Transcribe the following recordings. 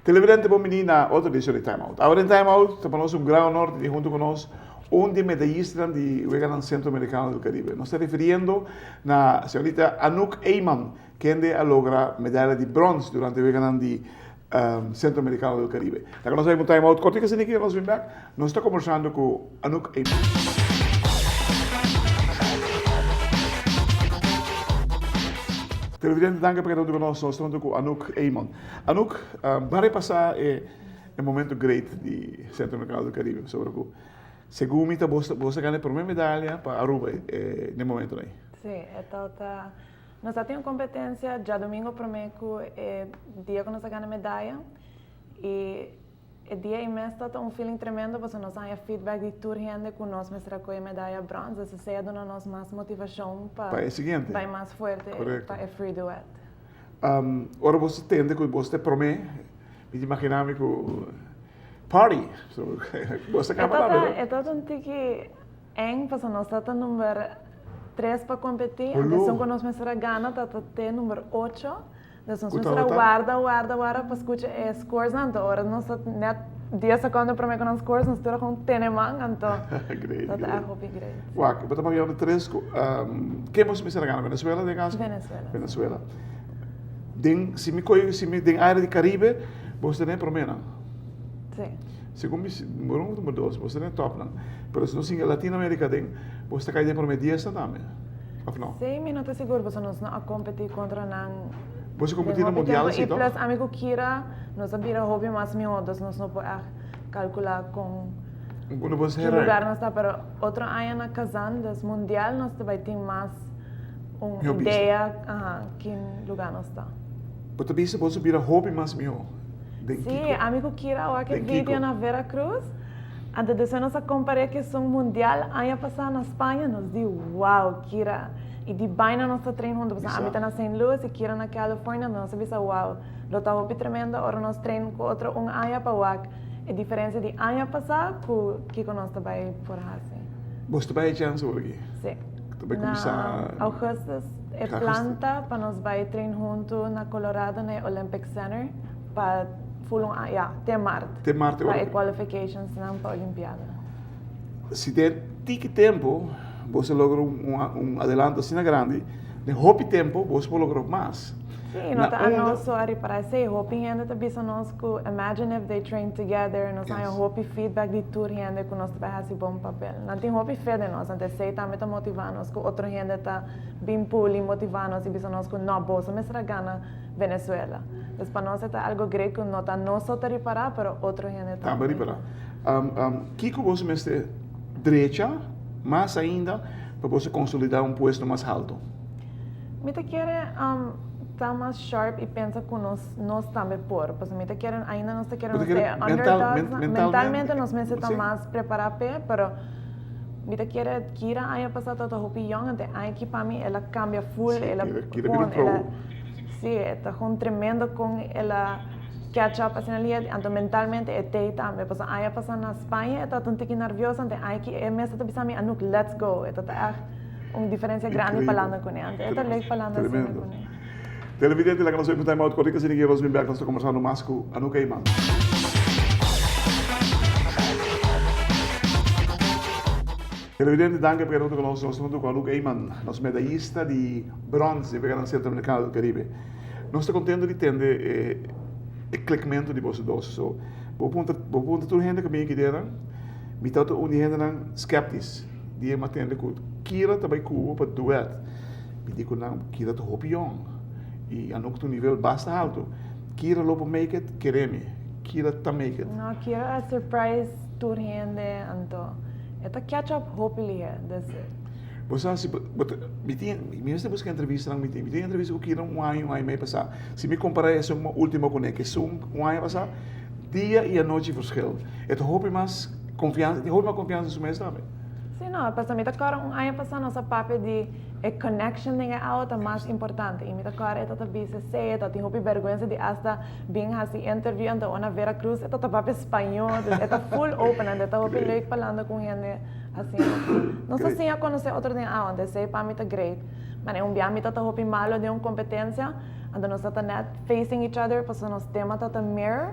Televidente bon bini na otro edicion di Time Out. Awe den Time Out ta pa nos un gran honor di tin hunto cu nos un di e medayistanan di Weganan Centro Americano del Caribe. Nos ta refiriendo na señorita Anouk Eyman kende a logra medaya di brons durante Weganan di Centro Americano del Caribe. Laga nos bai un time out kortiko asina aki nos bin bek. Nos ta kombersando ku Anouk Eyman. Televidente danki pa keda huntu ku nos. Nos ta huntu ku Anouk Eyman. Anouk, ban repasá e momento great di Centro Americano del Caribe pasobra ku segun mi ta bos ta gana e prome medaya pa Aruba den e momentonan ei. Sí, e ta. Nos a tin un competencia djadomingo prome cu e dia cu nos a gana medaya y e dia ei mes ta un feeling tremendo pasobra nos a haña feedback di tur hende cu nos mester a coge medaya brons, dus esey a duna nos mas motivacion pa Pa e siguiente. bay mas fuerte Correcto. pa e free duet. Ora bo ta tende cu bo ta e prome, mi ta imagina mi cu party, so bo ta E caba ta tambe. e ta un tiki Eng, pasobra nos ta ta number tres pa kompetí, Olo. anto esun ku nos mester a gana ta ta te number ocho. Dus nos Ku mester a tabata? warda, warda, warda pa skucha e scores nan. Anto ora nos ta nèt dies sekondo promé ku nan scores, nos tur a kon tene man, anto Great, ta ta great. ègt hopi great. Wak, bo ta papia di tres ku, ken boso mester a gana? Venezuela den kaso? Venezuela, si. Venezuela. Den, si mi koyo, si mi den área di Karibe, boso ta den e promé nan. Si. Segun mi, number un of number dos, bo ta den e topnan. Pero si nos singa Latinoamerica den, bo ta kai den prome diesnan tambe, of no? Sí, mi no ta sigur pasobra nos no a kompetí kontra nan Bo si den kompetí na hopi mundial tempu. si I toch? plus ami ku Kira nos a bira hopi mas mihó, dus nos no por ègt kalkulá kon Unda bo ki lugar nos ta. Pero otro aña na Kazan, dus mundial, nos ta bai tin mas un Mihó bista. idea, aha, ki lugar nos ta. Bo ta bisa bo su bira hopi mas mihó. Den Sí, kiko? ami ku Kira a wak e Den kiko? video na Veracruz, anto despues nos a kompar'é ku esun mundial aña pasá na Spaña, nos di wow, Kira, i di baina nos ta train huntu, pasobra ami ta na Saint Louis i Kira na California, anto nos a bisa wow, lo ta hopi tremendo ora nos train ku otro un aña pa wak e diferensia di aña pasá ku kiko nos ta bai por hasi. Bos ta bai e chèns awor aki? Sí. Ta bai kuminsá. Na augustus e plan ta pa nos bai train huntu na Colorado na e Olympic Center. Pa full un aña, ya, te mart. Te mart Pa e qualifications nan pa Olimpiada. Si den tiki tempo bo a logra un adelanto asina grandi, den hopi tempo bo por logra mas. Sí, no ta anos so a ripara esey. Hopi hende ta bisa nos cu imagine if they train together, nos haña hopi feedback di tur hende cu nos ta bay haci bon papel. Nan tin hopi fe den nos, anto esey tambe ta motiva nos cu otro hende ta bin puli motiva nos y bisa nos cu no, boso mester a gana Venezuela. Dus pa nos e ta algo great ku no ta nos so ta ripará, pero otro hende Tambe tambe. ripará. Kiko boso mester drecha mas ainda pa boso konsolidá un puesto mas haltu? Mi ta kere ta mas sharp i pensa ku nos nos tambe por. Pasobra mi ta kere ainda nos ta kere Bo ta nos kere ta e mental underdogs. mentalmente Mentalmente nos mester ta sí. mas prepará p'e, pero mi ta kere Kira aña pasá tabata hopi yòn, anto e aña aki pa mi el a kambia full, Sí, el a Kira Kira bira pon, un el a pro. Sí, e ta gewoon tremendo con el a catch up asina lihe, anto mentalmente e tei tambe, pasobra aña pasa na Spaña e tabata un tiki nervioso, anto e aña aki e mes ta bisa mi Anouk let's go, e ta ta echt un diferencia grandi Increíble. palando cune, anto e ta leuk palando asina Tremendo. cune. Televidente laga nos bai pa time out cortico asina ki nos bin bek nos ta conversando mas cu Anouk Eyman. Televidente danki pa keda hunto cu nos, nos ta hunto cu Anouk Eyman, nos medayista di brons di Weganan Centroamericano del Caribe. Nos ta contento di tende e e klikmento di boso dos. So, bo puntra bo puntra tur hende ku bini aki dera, mi ta un di hendenan skeptis di e m'a tende ku Kira ta bai Cuba pa duet. Mi di ku nan, Kira ta hopi yong i Anouk ta un nivel basta haltu. Kira lo por make it? Kere mi, Kira ta make it. No, Kira a surprise tur hende, anto e ta catch up hopi lihe. Dus Bo sa si bo ta, mi tin, mi mester buska entrevistanan mi tin. Mi tin entrevista ku Kira un aña, un aña i mei pasá. Si mi kompará esun ultimo kuné ku esun un aña pasá, dia i anochi verschil. E ta hopi mas konfiansa, e tin hopi mas konfiansa den su mes tambe. Sí, no, pasobra mi ta kòrda un aña pasá nos a papia di. E connection den e awa ta mas importante y mi ta corda e ta ta bisa esey, e ta tin hopi berguensa di hasta bin haci interview anto ora na Veracruz e ta ta papia spaño, dus e ta full open anto e ta hopi leuk pa landa cu un hende asina. Nos ta siña conoce otro den awa anto esey pa mi ta great. Mane un bia mi ta ta hopi malo den un competencia anto nos ta ta net facing each other pasobra nos tema ta ta mirror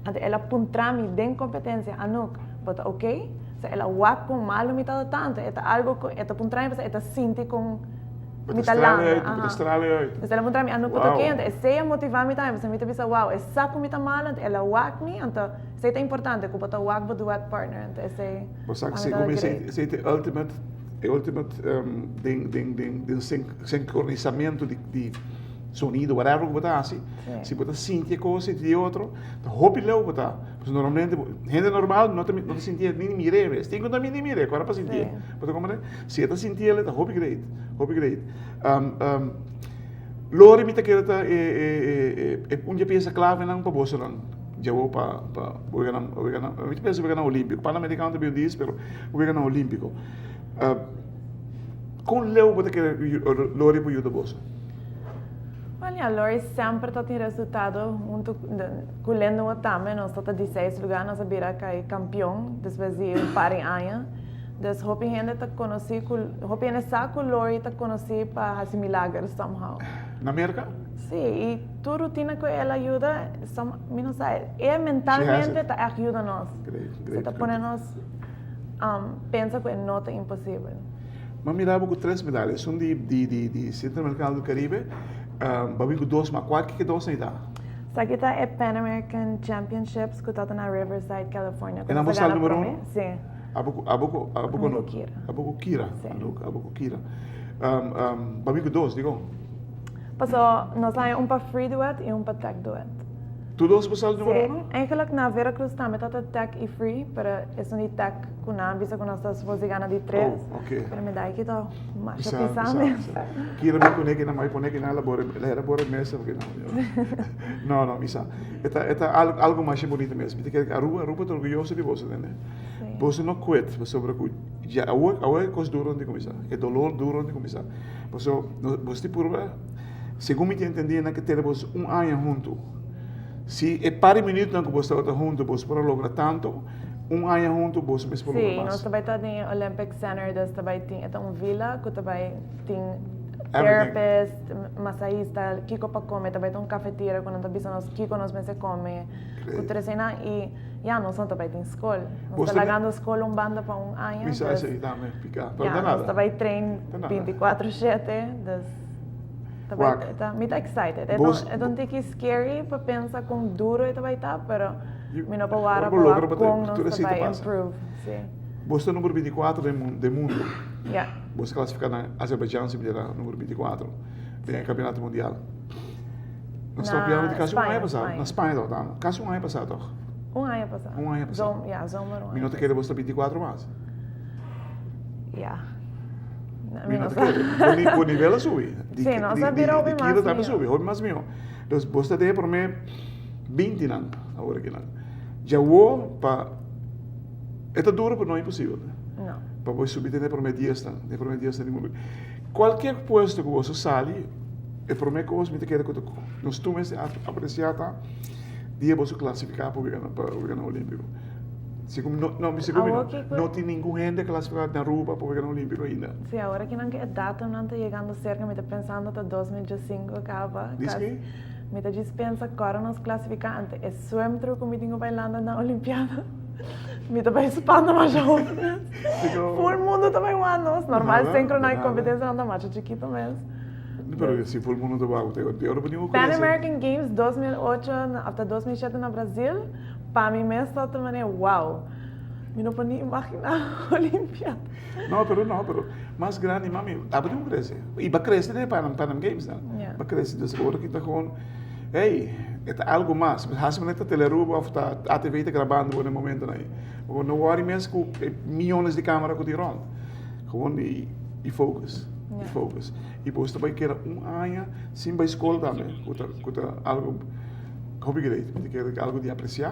anto el a puntra mi den competencia, Anouk, bo ta ok? Sa el a wak kon malu mi tabata tantu, e ta algu ku e ta puntra mi pasobra e ta sinti kon mi ta landa. Bo ta strale uit. Entonces el a puntra mi, Anouk bo ta oké? Anto esei a motivá mi tambe pasobra mi ta bisa wou, e sa ku mi ta malu, anto el a wak mi, anto esei ta importante ku bo ta wak bo duet partner, anto esei Bo sa ku segun mi esei ta e ultimate, e ultimate den den den den sinkronisamentu di sonido whatever ku bo ta hasi, si bo ta sinti e kos di e otro, ta hopi leu bo ta. Pasobra normalmente hende normal no ta no ta sintié ni mir'é mes. Tin ku ta ni mir'é, ku ora pa sintié. Bo ta komprendé? Si e ta sintié, ta hopi great, hopi great. Lori mi ta kere ta e e e un di e piesa klavenan pa bosonan djabou pa pa weganan weganan mi ta pensa weganan olímpiko. Panamerikano ta bin un dis pero weganan olímpiko. Kon leu bo ta kere Lori por yuda boso? Well ya, Lori semper ta tin resultado huntu ku Lendo tambe. Nos ta ta di seis lugar, nos a bira kai kampion despues di un par di aña. Dus hopi hende ta konosí ku, hopi hende sa ku Lori ta konosí pa hasi milager somehow. Na Merka? Sí, i tur rutina ku el a yuda, some, mi no sa, e mentalmente ta ègt yuda nos. Great, great. E ta pone nos pensa ku e no ta imposibel. M'a mira bo ku tres medaya, esun di di di di Centro Americano del Caribe, bo a bin ku dos mas, kual ke dos ta? Esaki ta e Pan American Championships ku tabata na Riverside, California. E nan bo sali numero uno? Si. Abo ku abo ku abo ku Abo ku Kira. Abo ku Kira, Si. Abo ku Kira. Bo a bin ku dos, dikon? Paso nos haña un pa free duet i un pa tag duet. Tur dos bo sali numero uno? Si. Eigenlijk na Veracruz tambe tabata tag i free, pero esun di tag Ku nan a bisa ku nos ta supos di gana di tres. Oh, ok. Pero mi dai ki ta masha pisa mes. Kira mi pone ki nan mai pone ki nan la bore la hera bore mesa porque no. No, no, misa. E ta e ta algo algo masha bonito mes. Mi ta kere Aruba, Aruba ta orguyoso di boso, tende. Boso no quit pasobra ku ya awor awor e kos duro di kuminsá. E dolor duro di kuminsá. Paso boso tin purba segun mi ta entendí nan ke tene boso un aña huntu. Si e par di minütnan ku boso tabata huntu boso por a logra tanto. Un aña huntu boso mes por logra Sí, mas. nos ta bai ta den e Olympic Center, dus ta bai tin, e ta un villa ku ta bai tin Everything. therapist, masahista, kiko pa kome, ta bai ta un cafeteria ku nan ta bisa nos kiko nos mester kome, ku Great. tur eseinan i ya nos no ta bai tin skol. Nos Bos ta ta lagando skol un banda pa un aña, Mi sa dus esei tambe, piká, pero ya, ta nos nada. ta bai train Ta nada. bintikuatro shete, dus ta bai Wak. ta, mi ta excited. E ta Bos un e ta un tiki scary pa pensa kon duro e ta bai ta, pero. Mi no por Ora wara bo pa logra wak pa kon tur nos esei ta ta bai pasa. improve, si. Bo sta numero binticuatro den den mundo. Ya. Bo sta clasifica na Azerbaijan si mi ta numero binticuatro den e campeonato mundial. Nos Na ta papiando di casi un aña Spaña, pasa. Spaña. Na Spaña tabata amo. Casi un aña pasa toch? Un aña pasa. Un aña pasa. Zom, ya, zomer un Mi no aña ta pasa. kere bo sta binticuatro mas. Ya. Mi Mi no no ta sa. kere. Bo ni bo nivel a subi. Di Si, nos di a di bira di hopi Kira mas tambe a mihó. subi, hopi mas mihó. Dus bo sta den e prome binti nan awor aki nan. Djawo pa e ta duro pero no imposibel. No. Pa bo subi den e prome dies nan, den e prome dies nan di mundu. Cualkier puesto cu boso sali, e prome cos mi ta kere cu ta nos tur mester aprecia ta dia boso clasifica pa wega pa weganan olimpico. Segun no no segun mi no Awor ki cu no tin ningun hende clasifica na Aruba pa weganan olimpico ainda. Si, awor ki nan cu e datumnan ta yegando cerca mi ta pensando ta 2015 caba. Diski? Mi ta djis pensa kòrda nos klasifiká ante e swimtru ku mi tin ku bai landa na Olimpiada. Mi ta bai spanta masha hopi mes. Ful mundu ta bai wak nos. Normal sinkroná e kompetensianan ta masha chikitu mes. Pero si ful mundu ta wak, te ora bo tin ku Pan krese. American Games 2008 after 2007 na Brazil, pa mi mes ta ta manera wow. Mi no por ni imaginá Olimpiada. No, pero no, pero mas grandi mami, abo tin ku krese. I ba krese den e Pan Am Games nan. Ba krese, dus ora ki ta gewoon, hey, e ta algo mas. Hasi manera ta Telearuba of ta ATV ta grabando bo na e momentonan ei. Bo no worry mes ku e miyones di camera ku tin rond. Gewoon i focus, i focus. I bo ta bai keda un aña sin bai skol tambe, ku ta ku ta algo hopi great. Mi ta kere algo di aprecia.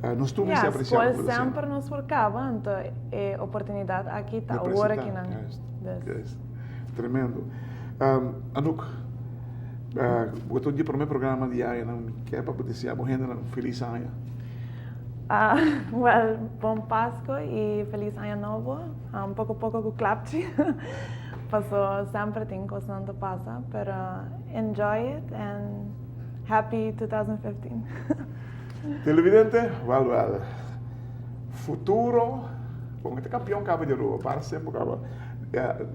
Nos tur mester aprecia Ya, skol semper nos por kaba, anto e oportunidad aki ta awor aki nan. Juist, juist. Tremendo. Anouk, bo ta un di e prome programa di aña nan, mi ke pa bo desea bo hendenan un feliz aña. Well, bon Pasco y feliz aña nobo. Poco poco cu klapchi, paso semper tin cosnan ta pasa, pero enjoy it and happy 2015. Televidente, well well, futuro, bon e ta campeon caba di Aruba, para semper caba.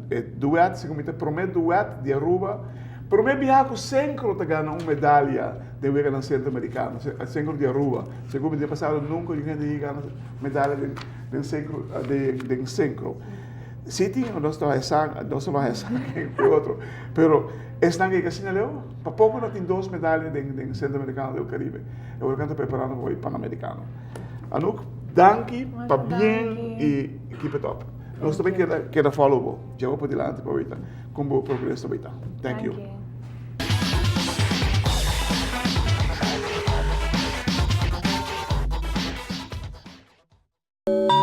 E duet, segun mi ta e prome duet di Aruba, prome biaha cu Sencro ta gana un medalia den Weganan Centroamericano, Sencro di Aruba. Segun mi den pasado nunca un hende a gana medalia den Sencro, den Sencro. Si tin, nos ta haya sa, nos ta haya sa ken cu otro, pero esnan ke asina leu, pa poco no tin dos medalia den Centroamericano del Caribe. E ora cu nan ta preparando pa bay Panamericano. Anouk, danki, pabien y keep it up. Nos ta bay keda keda follow bo. Djeba pa dilanti pa wita con bo progreso ta bay ta. Thank you. Danki.